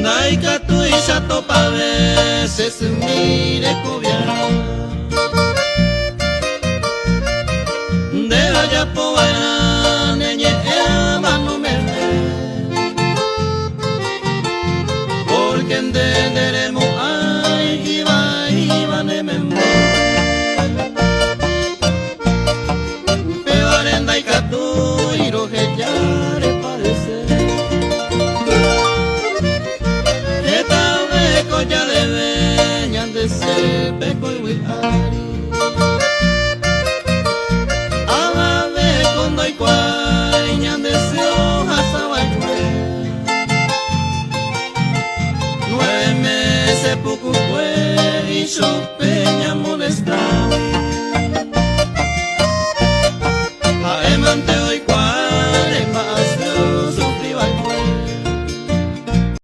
Ndaikatúi chatopave che symi rekoviarã. Nde ajapo va'erã ne ñe'ẽ amano meve. Pórke nde nderemo'ãi ivaíva ne memby. Upévare ndaikatúi roheja reparese. Hetave ko jadeve ñande sýpe ko yvy ári. Avave ko ndoikuaái ñande sy ohasa va'ekue. Nueve mése pukukue ichupe.